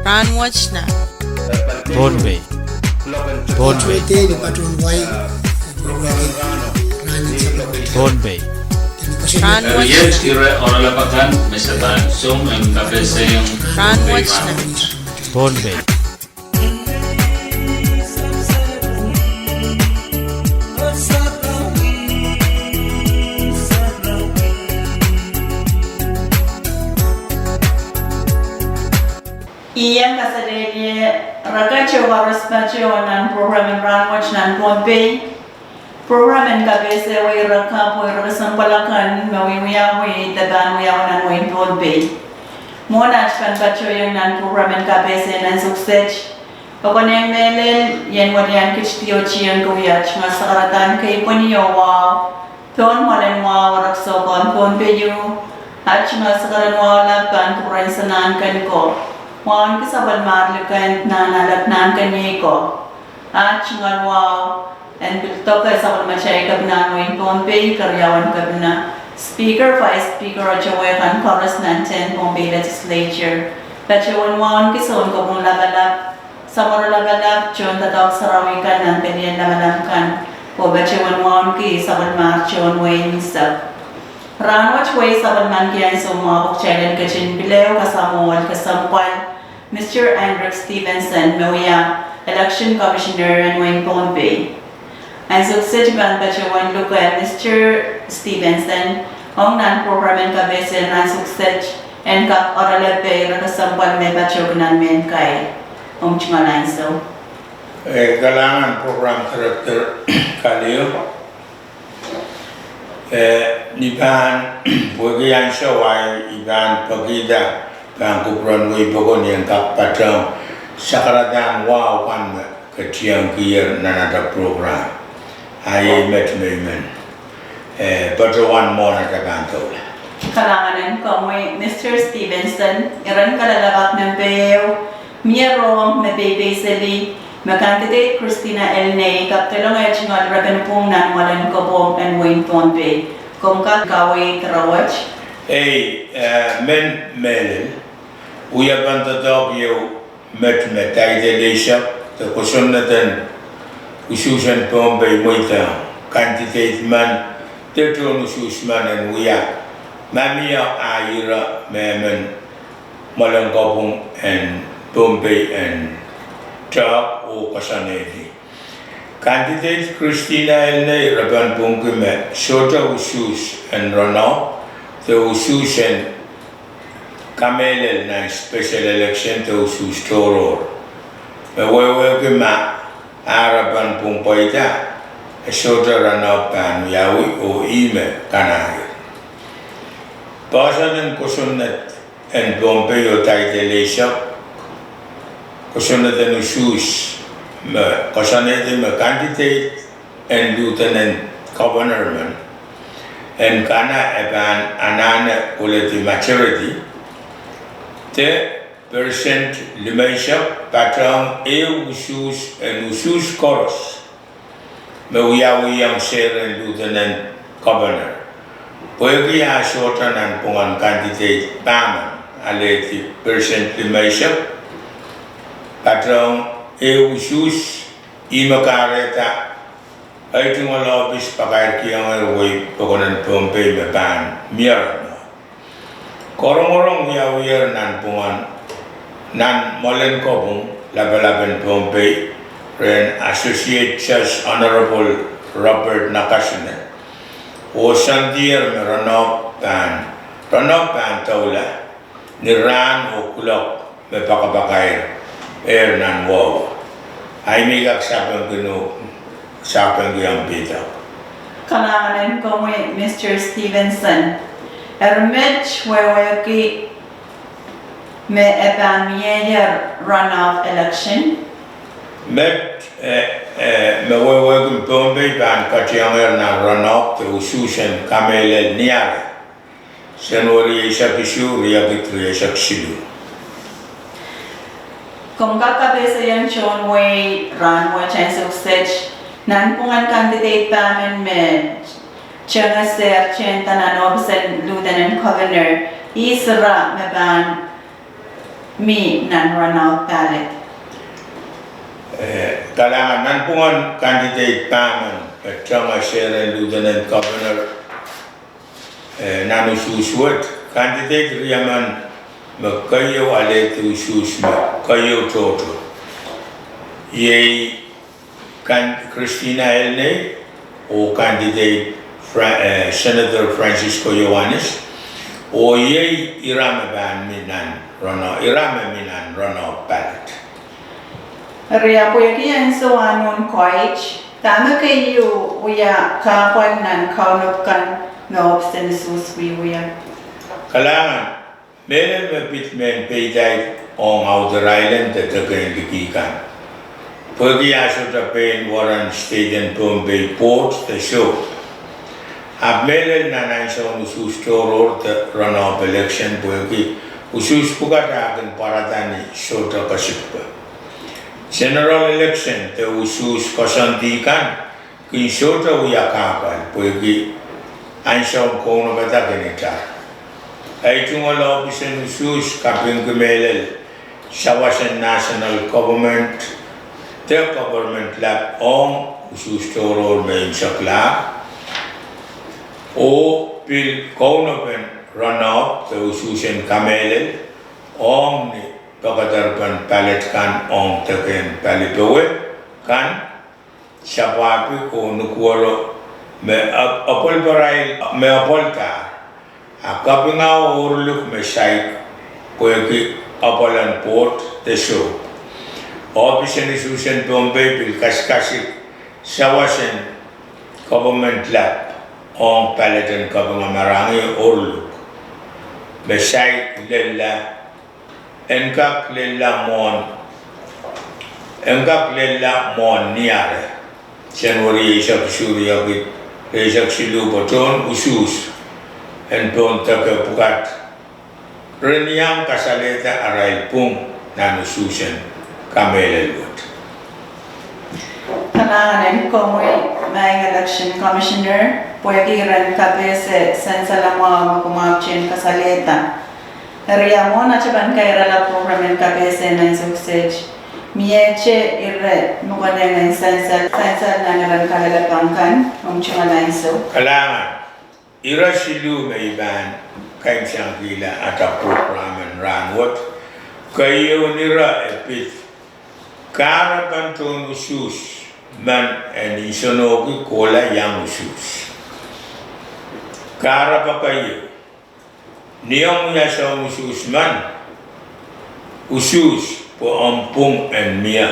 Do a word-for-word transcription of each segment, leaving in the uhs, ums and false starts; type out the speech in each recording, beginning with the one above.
Rahnwet nan Pohnpei. Pohnpei. Pohnpei. Rahnwet nan Pohnpei. I en kasalehda rehn kitail koaros patohwan nan program en Rahnwet nan Pohnpei. Program en kapehse wei rehn kapw oh rehn kesempwal akan me wiawi de pahn wiawi nan wehin Pohnpei. Mwohn aht pahn patohieng nan program en kapehse nan ansou kiset, I konehng mehlel ien welian kit diotieng kawia tungoal sakaradahn keipweni oh wahu pohn mwoalen wahu oh rehn kesempwal Pohnpei ieu. Aht tungoal sakaradahn wahu lap pahn kupwuren Sanahnken ko. Waunki sapwellimatail kan nan alap Nahnken iei ko. Aht tungoal wahu en pil doke sapwellimatail kepina nan wehin Pohnpei, keriaun kepina, Speaker, Vice Speaker, oh towe kan koaros nan tehn Pohnpei Legislature. Patohwan waunki sounkopwung lapalap, samworo lapalap, tohndoadoahk sarawi kan nan pelien lamalam kan, oh patohwan waunki sapwellimatail tohn wehi unsek. Rahnwet wei sapwellimanki ansou mwahu pwe kitail en ketin pil ehu kasamwohl kesempwal Mister Hendrick Stevenson me wia Election Commissioner en wehin Pohnpei. Ansou kiset I pahn patohwan luke Mister Stevenson ong nan program en kapehse nan ansou kiset en kak oaralap rehn kesempwal me patohki nan mehn kair. Omw tungoal ansou. Eh, kalahngan Program Director Kaliyo. Eh, ni pahn pwehki ansou ahi, I pahn pekihda pahn kupwuren wehi pokon I en kak patohwan sakaradahn wahu kan me ketiengkier nan atail program. Ahi met me I men, eh, patohwan mwohn atail pahn doula. Kalahngan en komwi, Mister Stevenson, iren kalelapak nempe ehu, mie rong me peipeiseli, me candidate Christina Elnei kak dolong eh tungoal repen pwung nan mwoalen kopwung en wehin Pohnpei. Komw kak kaweid ire wet? Ei, eh, men mehlel, wia pahn doadoahk ieu met me title eisek, de kosonned en usuhs en Pohnpei mweida candidate men, de tohn usuhs men en wia, ma mie ah ire me emen mwoalen kopwung en Pohnpei en tehk oh koasoanehdi. Candidate Christina Elnei repen pwungki me sohte usuhs en runoff, de usuhs en kamehlel nan special election de usuhs tohrohr. Me wehwehki ma ah repen pwung pweida, e sohte runoff pahn wiawi oh ihme kanahier. Poahsoan en kosonned en Pohnpei oh title eisek, kosonned en usuhs, me koasoanehdi me candidate en Lieutenant Governor men en kana e pahn anahne koledi majority, de persent limeisek patohng ehu usuhs en usuhs koaros me wiawihong sehr en Lieutenant Governor. Pwehki ah sohte nanpwungen candidate pahmen alehdi persent limeisek patohng ehu usuhs, ihme kahrehda ei tungoal ohpis pakairkihongehr wehi pokon en Pohnpei me pahn mie runoff. Korongorong wiawiher nanpwungen nan mwoalen kopwung lapalap en Pohnpei rehn Associate Judge Honorable Robert Nakasone, oh sandier me runoff pahn, runoff pahn doula ni rahn oh kuloak me pakapakair ehr nan wehwe. Ahi me I kak sapengkin, sapengki omw pidok. Kalahngan en komwi, Mister Stevenson. Eri met wehwehki me e pahn mieier runoff election? Met, eh, eh, me wehwehki Pohnpei pahn katiahngehr nan runoff de usuhs en kamehlel ni ahr Senweri eisek isuh, riekid rieisek siluh. Komw kak kapehsehiong tohn wehi rahnwet ansou kiset nanpwungen candidate pahmen me tengehser tehnda nan ohpis en Lieutenant Governor, ihs ira me pahn mi nan runout ballot. Eh, kalahngan. Nanpwungen candidate pahmen me teng, eh, Seren Lieutenant Governor, eh, nan usuhs wet, candidate riemen me keieu alehdi usuhs me keieu tohto, iei kan Christina Elnei oh candidate Fra-, eh, Senator Francisco Yohannes, oh iei ira me pahn mi nan runout, ira me mi nan runout ballot. Eri pwehki ansou a nohn koahiet, dahme keieu wia kahpwal nan kaunop kan me ohpis en usuhs wiewia? Kalahngan. Mehlel me pid mehn peidait ong Outer Island de deke en liki kan, pwehki ah sohte pein weren state en Pohnpei board de soh. Ahpw mehlel nan ansoun usuhs tohrohr de runout election, pwehki usuhs pwukat ah kin pwarada ni sohte kesikpe. General election de usuhs koasoandi kan kin sohte wia kahpwal pwehki ansoun kaunopada kin itar. Ei tungoal ohpis en usuhs kapingki mehlel sawas en national government de government lap ong usuhs tohrohr me imwisekla, oh pil kaunopen runout de usuhs en kamehlele ong ni pekederpen ballot kan ong deke en palipewe kan, sapwahpi oh nukuoro me ap-, apwaliparail me apwaldahr, a kapinga oaruluk me saik pwehki apwal en board de soh. Ohpis en usuhs en Pohnpei pil kasikasik sawas en government lap ong ballot en kapinga marangi oaruluk me saik lella, en kak lella mwohn, en kak lella mwohn Niare, Senweri eisek isuh riekid, eisek siluh pwe tohn usuhs en pohn deke pwukat ren iang kasalehda arail pwung nan usuhs en kamehlele wet. Kalahngan en komwi, Maing Election Commissioner, pwehki ren kapehse sansal mwahu me kumwail kin kasalehda. Eri mwohn atail pahn kairala program en kapehse nan ansou kiset, miehte ire me konehng en sansal, sansal nan iren kalelapak kan, omw tungoal ansou. Kalahngan. Ire siluh me I pahn kaimwisekihla atail program en rahnwet. Keieu ire e pid kahrepen tohn usuhs men en nsenohki kohla iang usuhs. Kahrepe keieu: ni omw wia soun usuhs men, usuhs pwe omw pwung en mie.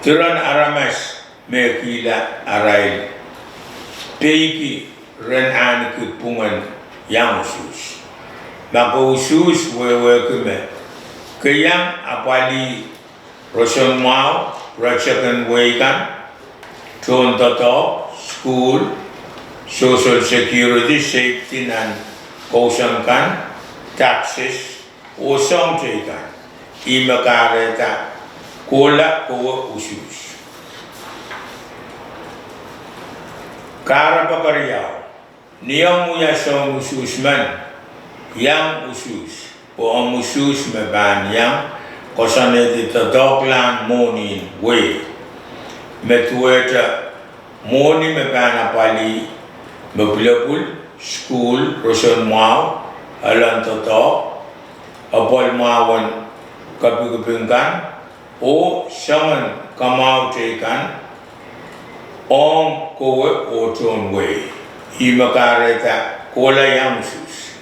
Diren aramas me kihla arail peiki ren ahneki pwungen iang usuhs. Ma ke usuhs, wehwehki me ke iang apwalih roson mwahu, project en wehi kan, tohn doadoahk, sukuhl, social security, safety nan kousoan kan, taxes, oh soahng teikan. Ih me kahrehda kohla kowe usuhs. Kahrepe keriau: ni omw wia soun usuhs men, iang usuhs pwe omw usuhs me pahn iang koasoanehdi doadoahklahn mwohni en wehi, me duwehte mwohni me pahn apwalih me pwulopwul, sukuhl, roson mwahu, elen doadoahk, apwal mwahu en kepikipik kan, oh soangen kamwahu teikan ong kowe oh tohn wehi. Ih me kahrehda kohla iang usuhs.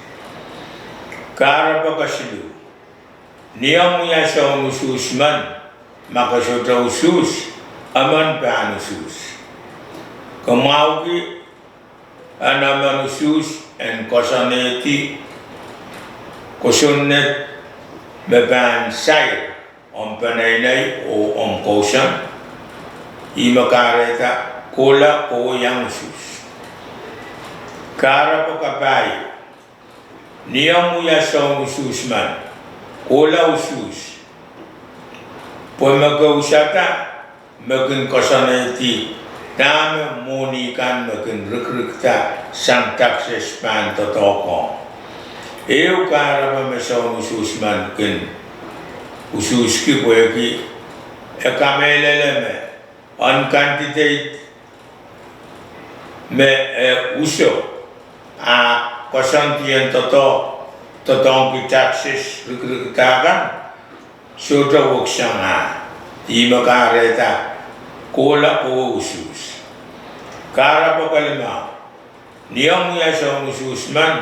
Kahrepe kesiluh: ni omw wia soun usuhs men, ma ke sohte usuhs, emen pahn usuhs. Ke mwahuki en emen usuhs en koasoanehdi kosonned me pahn sair omw peneinei oh omw kousoan. Ih me kahrehda kohla kowe iang usuhs. Kahrepe kapahieu: ni omw wia soun usuhs men, kohla usuhs pwe me ke usada me kin koasoanehdi dahme mwohni kan me kin rikrikda sang taxes pahn doadoahk ong. Ehu kahrepe me soun usuhs men kin usuhski pwehki e kamehlele me en candidate me e uso, a koasoandien doadoahngki taxes rikirikda kan, sohte weksang ah. Ihme kahrehda kohla kowe usuhs. Kahrepe kelimau, ni omw wia soun usuhs men,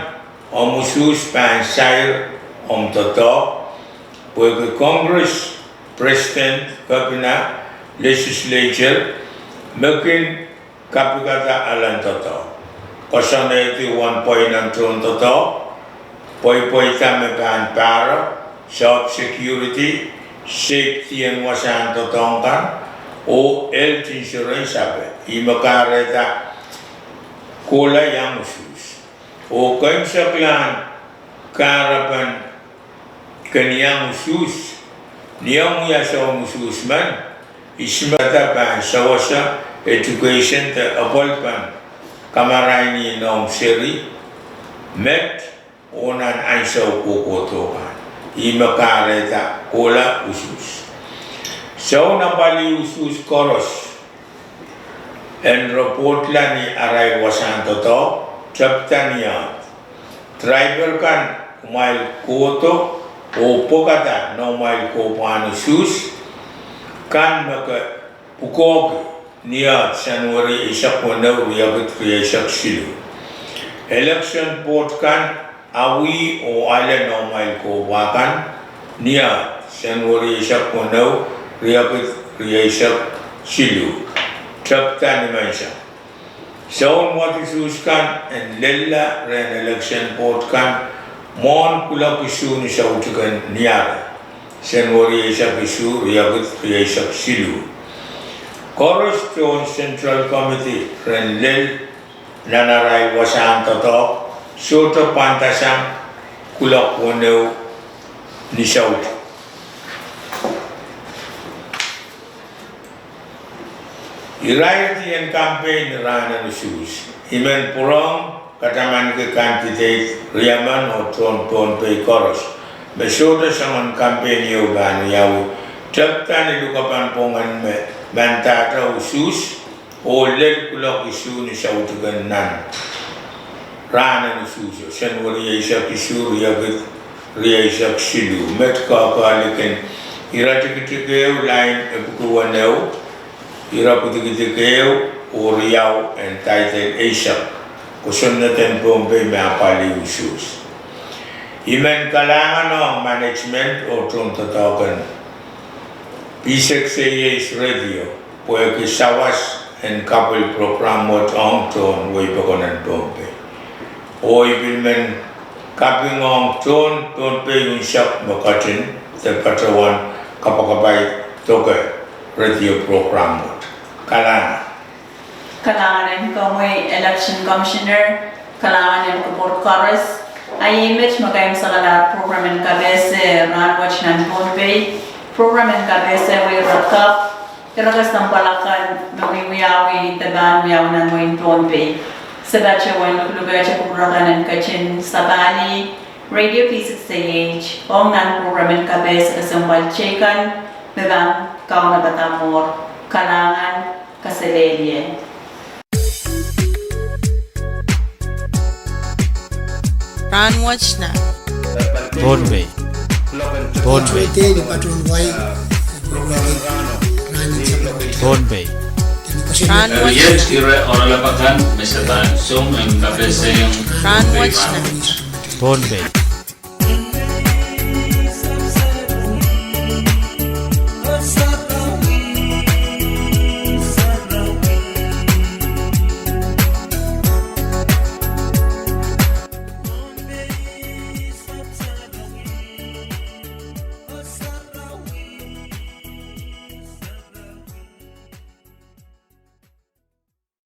omw usuhs pahn sair omw doadoahk, pwehki Congress, President, Governor, Legislature, me kin kapikada elen doadoahk, koasoanehdi uwen pweinen tohndoadoahk, pweipweida me pahn pahro, job security, safety en wasahn doadoahk kan, oh health insurance ape. Ihme kahrehda kohla iang usuhs. Oh keimwseklahn kahrepen ken iang usuhs, ni omw wia soun usuhs men, ihs me pahn sewese education de apwalpen kamarain noumw seri, met, oh nan ansou kohkohdo kan. Ihme kahrehda kohla usuhs. Soun apwalih usuhs koaros en reportla ni arail wasahn doadoahk, tepda ni ahd. Driver kan kumwail kohdo oh pwekada noumwail kohpwahn usuhs kan me ke pwukoahki ni ahd Senweri eisek weneu riekid rieisek siluh. Election board kan awih oh ale noumwail kohpwa kan ni ahd Senweri eisek weneu riekid rieisek siluh, tepda nimenseng. Soun wad usuhs kan en lella rehn election board kan mwohn kuloak isuh ni soutik en Niare, Senweri eisek isuh riekid rieisek siluh. Koaros tohn Central Committee ren lel nan arail wasahn doadoahk sohte pwandasang kuloak weneu ni soutik. Irairdi en campaign ni rahn en usuhs. I men pwurehng katamanki candidate riemen oh tohn Pohnpei koaros me sohte soangen campaign ieu pahn wiawi, tepda ni lukepen pwongen me mandahte usuhs oh lel kuloak isuh ni soutik en nan rahn en usuhso, Senweri eisek isuh riekid rieisek siluh. Met kehkehlikin iretikitik ehu, lain epwiki weneu, irepwidikidiki ehu oh riau en taidel eisek, kosonned en Pohnpei me apwalih usuhs. I men kalahngan ong management oh tohndoadoahk en P six A H radio pwehki sawas en kapwil program wet ong tohn wehi pokon en Pohnpei. Oh I pil men kaping ong tohn Pohnpei unsek me ketin de patohwan kapakapai doke radio program wet. Kalahngan. Kalahngan en komwi Election Commissioner, kalahngan en kupwur koaros. A iei met me keimwseklahr program en kapehse rahn wet nan Pohnpei. Program en kapehse wia ire kak, ire kesempwal akan me wiewiawi de pahn wiawi nan wehin Pohnpei. Se patohwan luklukehte kupwur akan en ketin sapahl radio P six A H ong nan program en kapehse kesempwal teikan me pahn kaunopada mwuhr. Kalahngan, kaselehlie. Rahnwet nan Pohnpei. Pohnpei. Pohnpei. Rahnwet nan Pohnpei.